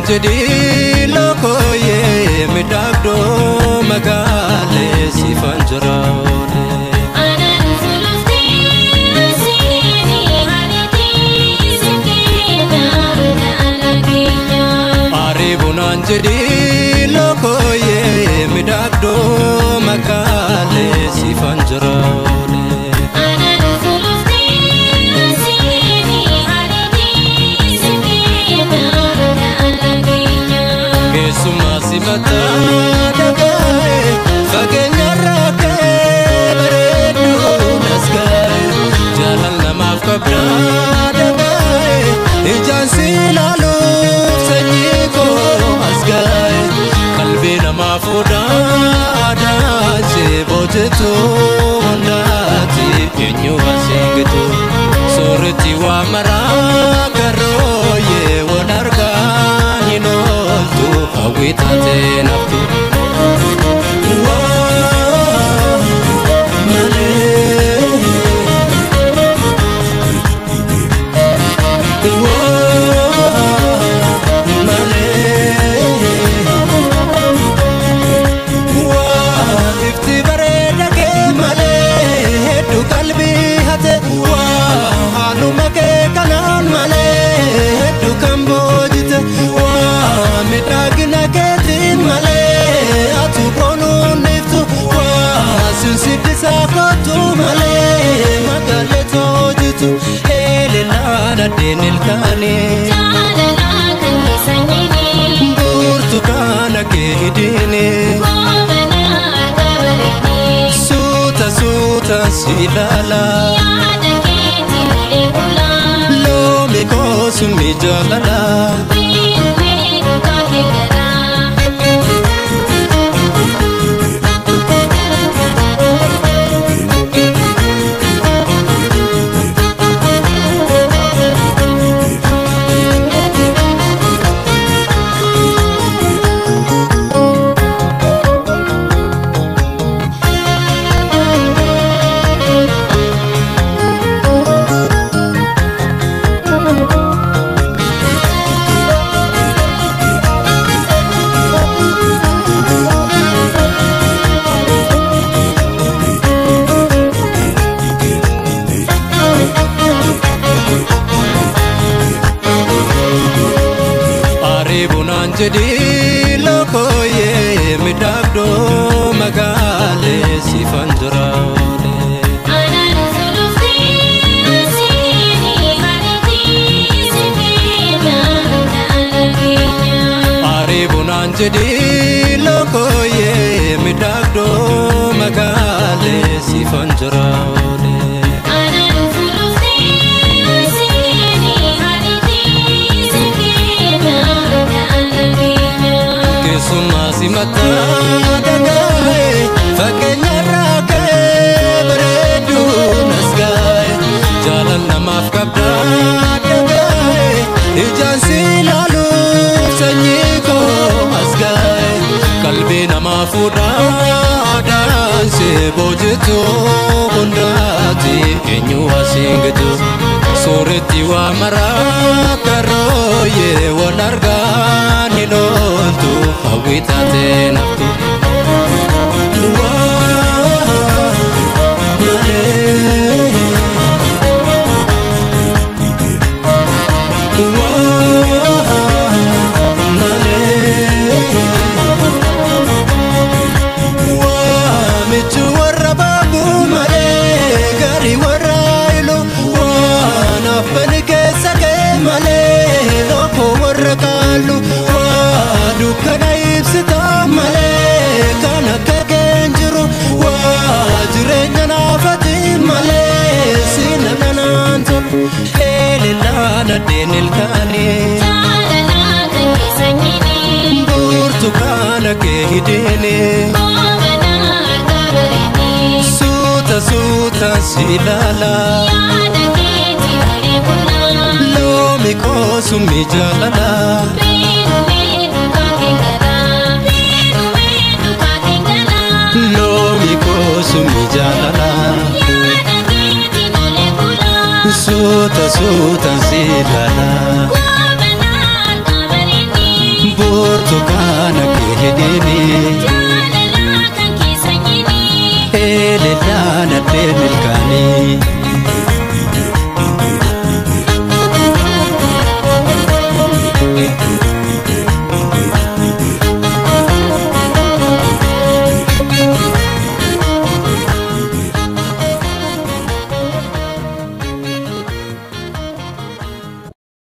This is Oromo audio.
jedhi lokoye midagdo magale sifan jiraole. Anan fulufti sini hariti sikina alakina. Aribunan jedhi lokoye midagdo magale sifan jiraole. Anan fulufti sini hariti sikina alakina. Keessuma simata dhagaye fageenya rakkee bareedduu nasgaye jaalala namaaf qabdaa dhagaye ijaan si ilaaluuf sanyii koo as gaye qalbii namaa fuudhaa aadaan si boojitu hundaati eenyu asiin gitu sooretti waa maraa karooyee wal argaa hin ooltu hawwii taatee naftu. Waa malee waa malee waa ifti bareeda kee malee hedduu qalbii hate waa haaluma kee kanaan malee hedduu kan boojite waa miidhagina keetiin malee atu boonuun iftu waa sinsiddisaa kootu malee magaalee toojitu eelelaa dhaddeen ilkaanii. Jaalala kan keessanyini. Burtukaana kee hidhiini. Goobana gabareeni. Suuta suuta si ilaala. Yaada keetti olee bula. Loomi koo summi jaalala. Wiiruu kaakee garaa. Ariibunaan jedhi lokoyee midhaagdoo magaalee sifan jiraole. Anan fulufti sini hariti sikina alakina. Ariibunaan jedhi lokoyee midhaagdoo magaalee sifan jiraole. Anan fulufti sini hariti sikina alakina. Keessumaa simataa dhagaye fakkeenya rakkee bareedduu nas gaye jaalala namaaf qabdaa dhagaye ijaan si ilaaluuf sanyii koo as gaye qalbii namaa fuudhaa aadaan si boojitu hundaati eenyu asiin gitu sooretti waa maraa karooyee wal argaa hin ooltu hawwii taatee naftu. Waa malee waa malee waa michuu warra baabuu malee gaarii warra ilu waa naaffani keessa kee malee lookoo warra kaallu waa dukkana ibsitaa malee kan akka keen jiru waa jireenya naafati malee sina nanaan tolu eelelaa dhaddeen ilkaanii. Jaalala kan keessanyini. Burtukaana kee hidhiini. Goobana gabareeni. Suuta suuta si ilaala. Yaada keetti olee bula. Loomi koo summi jaalala. Wiiruu kaakee garaa. Wiiruu kaakee garaa. Loomi koo summi jaalala. Yaada keetti olee bula. Suuta suuta si ilaala. Goobana gabareeni. Burtukaana kee hidhiini. Jaalala kan keessa nyini. Elelaan addee milkaanii.